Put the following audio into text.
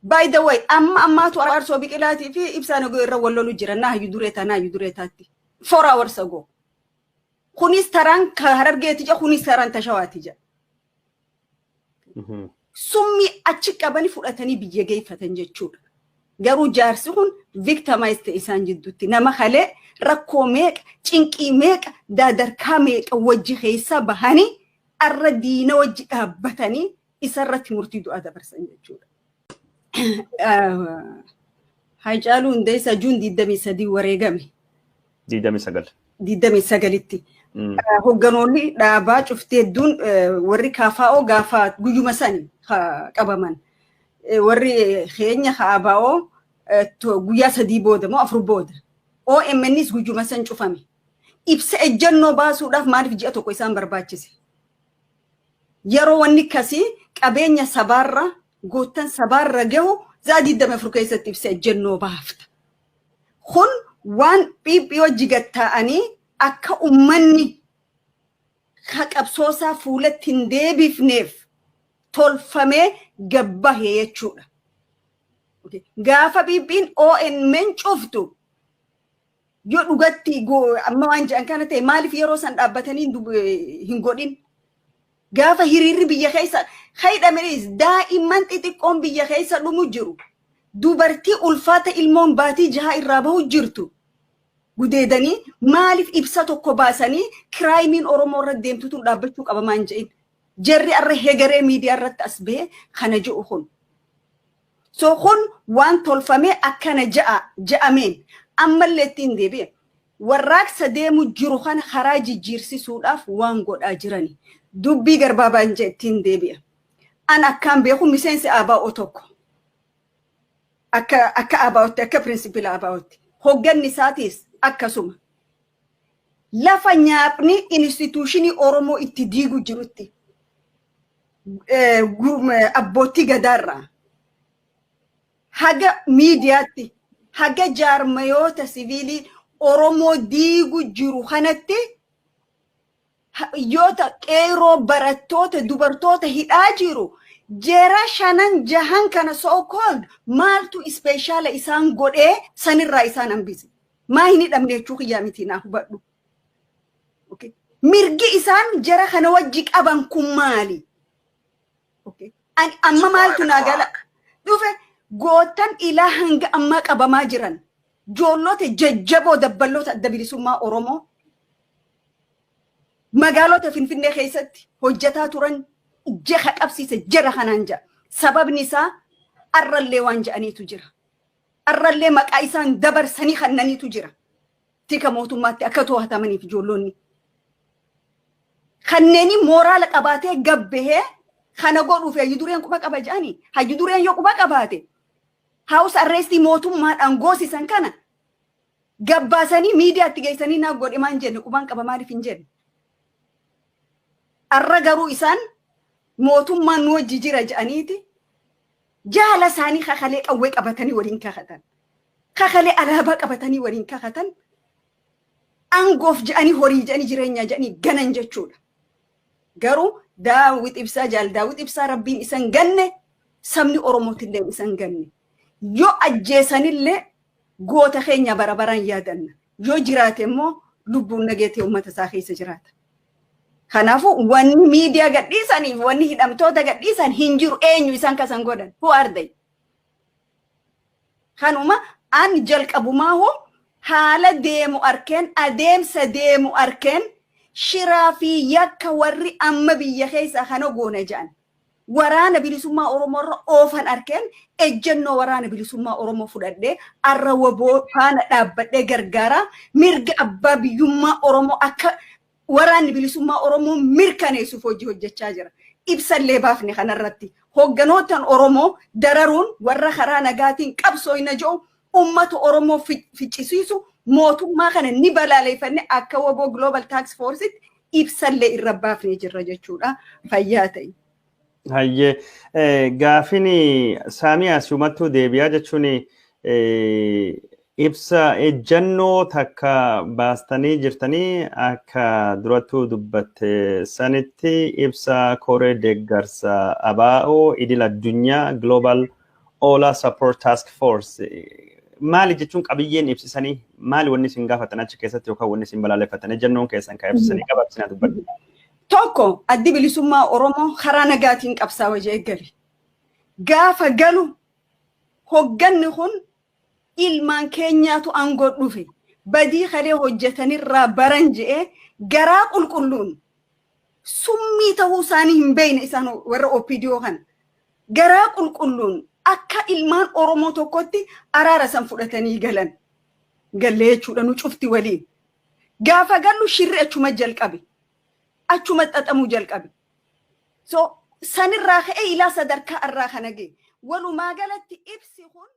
By the way, amma ammaatu Araarsoo Biqilaatii fi Ibsaa Nagoo irra wal lolu jira. Naa hayyu duree ta'a, naa hayyu duree taatti. 4 hours ago. Kunis taraan Harargeeti jira, kunis taraan Tashawaati jira. Summii achi qabanii fudhatanii biyya geeffatan jechuudha. Garuu jaarsi kun victimize ta'e isaan jidduutti. Nama kalee rakkoo meeqa, cinqii meeqa, daadarkaa meeqa wajji keessa bahanii arra diina wajji dhaabbatanii isarratti murtii du'aa dabarsan jechuudha. Haacaaluu Hundeessaa June 23 wareegame. 29. 29tti. Hogganoonni dhaabaa cuftee hedduun, warri KFO gaafa guyyuma sani qabaman. Warri keenya ABO guyyaa 3 booda moo 4 booda. OMNs guyyuma san cufame. Ibsa ejjennoo baasuudhaaf maaliif ji'a 1 isaan barbaachise? Yeroo wanni akkasii qabeenya sabaarra, goottan sabaarra gahu, za'a 24 keessatti ibsa ejjennoo baafta. Kun waan PP hojii gatta'anii akka ummanni qabsoosaa fuulatti hin deebifneef tolfamee gabbahe jechuudha. Gaafa PPn OMN cuftu, yoo dhugatti amma waan jedhan kana ta'e, maaliif yeroo san dhaabbatanii hin godhin? Gaafa hiriirri biyya keessa haidhamenis, daa'imman xixiqqoon biyya keessa dhumu jiru. Dubartii ulfaata ilmoon baatii 6 irraa bahu jirtu. Gudeedanii maaliif ibsa tokko baasanii crimeiin Oromoo irra deemtu tun dhaabbachuu qaba maan jedhin? Jarri arra hegaree miidiyaa irratti as bahee kana jedhu kun. So kun waan tolfamee akkana ja'a ja'ameen ammallee ittiin deebi'e. Warraaqsa deemu jiru kana karaa jijjiirsisuudhaaf waan godhaa jirani. Dubbii garbaabaan ittiin deebi'a. An akkaan beeku, miseensi ABO tokko. Akka ABOtti, akka principle ABOtti. Hogganni isaatiis akkasuma. Lafa nyaapni institutionii Oromoo itti diigu jirutti, abbootii gadaarraa haga miidiyaatti, haga jaarmayoota siviilii Oromoo diigu jiru kanatti, yoota qeeroo, barattoota, dubartoota hidhaa jiru, jera shanan jahan kana so called maaltu special isaan godhee sanirraa isaan hambise? Maa hin hidhamne jechuu kiyyaa miti, naa hubadhu. Mirgi isaan jara kana wajji qaban kun maali? Amma maaltu naa gala? Dhufe gootan ilaa hanga ammaa qabamaa jiran, joollota jajjaboo, dabballoota Adda Bilisummaa Oromoo magaalota Finfinnee keessatti hojjetaa turan jaha qabsiise jara kanaan ja'a. Sababni isaa arrallee waan ja'aniitu jira. Arrallee maqaa isaan dabarsanii kannaniitu jira. Tika mootummaatti akka to'atamaniif ijoollonni. Kanneeni mooraala qabaatee gabbahee kana godhuuf hayyu dureen quba qaba jedhanii, hayyu dureen yoo quba qabaate, house arrestii mootummaadhaan goosisan kana gabbaasanii miidiyaatti geessanii naa godhe maan jenne? Qubaan qaba maaliif hin jenne? Arra garuu isaan mootummaan nu wajji jira jedhaniiti jaala isaanii kakalee qawwee qabatanii waliin kakatan. Kakalee alaabaa qabatanii waliin kakatan. Aangoof jedhanii, horii jedhanii, jireenyaa jedhanii ganan jechuudha. Garuu Daawit Ibsaa, jaal Daawit Ibsaa, Rabbiin isan ganne, sabni Oromootillee isan ganne. Yoo ajjeesanillee goota keenya bara baraan yaadanna. Yoo jiraate immoo lubbuun nageetee uummata isaa keessa jiraata. Kanaafuu wanni miidiyaa gadhiisaniif, wanni hidhamtoota gadhiisan hin jiru. Eenyu isaan kasan godhan? Who are they? Kanuma an jalqabumaa hoo haala deemu arkeen, adeemsa deemu arkeen, shiraa fi yakka warri amma biyya keessa kana goona jedhan Waraana Bilisummaa Oromoo irra oofan arkeen, ejjennoo Waraana Bilisummaa Oromoo fudhadhee, arra WBO faana dhaabbadhee gargaaraa, mirga abbaa biyyummaa Oromoo akka Waraanni Bilisummaa Oromoo mirkaneessuuf hojii hojjechaa jira. Ibsallee baafne kanarratti. Hogganootan Oromoo dararuun, warra karaa nagaatiin qabsoo hin jiru ummata Oromoo ficcisiisu, mootummaa kana ni balaaleffanne. Akka WBO Global Task Forcetti ibsallee irra baafnee jirra jechuudha. Fayyaa ta'e. Hayyee, gaafin saamii asumattuu deebi'aa jechuun, ibsa ejjannoo takka baastanii jirtanii, akka durattuu dubbatte sanitti ibsa koree deeggarsa ABO idil addunyaa Global OLA Support Task Force. Maali jechuun qabiyyeen ibsisanii, maali wanni isin gaafatan achi keessatti yookaan wanni isin balaaleffatan, ejjennoon keessan kan ibsisanii gabaabsinaa dubbadhu. Tokko, Addi Bilisummaa Oromoo karaa nagaatiin qabsaa'aa jee gale. Gaafa galu hogganni kun ilmaan keenyaatu aangoo dhufe, badii kalee hojjetanirraa baran je'ee garaa qulqulluun, summii ta'uu isaanii hin beekne isaan warra OPDO kana. Garaa qulqulluun akka ilmaan Oromoo tokkotti araara san fudhatanii galan. Gallee jechuudha nu cufti waliin. Gaafa gallu shirri achuma jalqabe. Achuma xaxamuu jalqabe. So sanirraa ka'ee ilaa sadarkaa irraa kana ga'e. Walumaa galatti ibsi kun.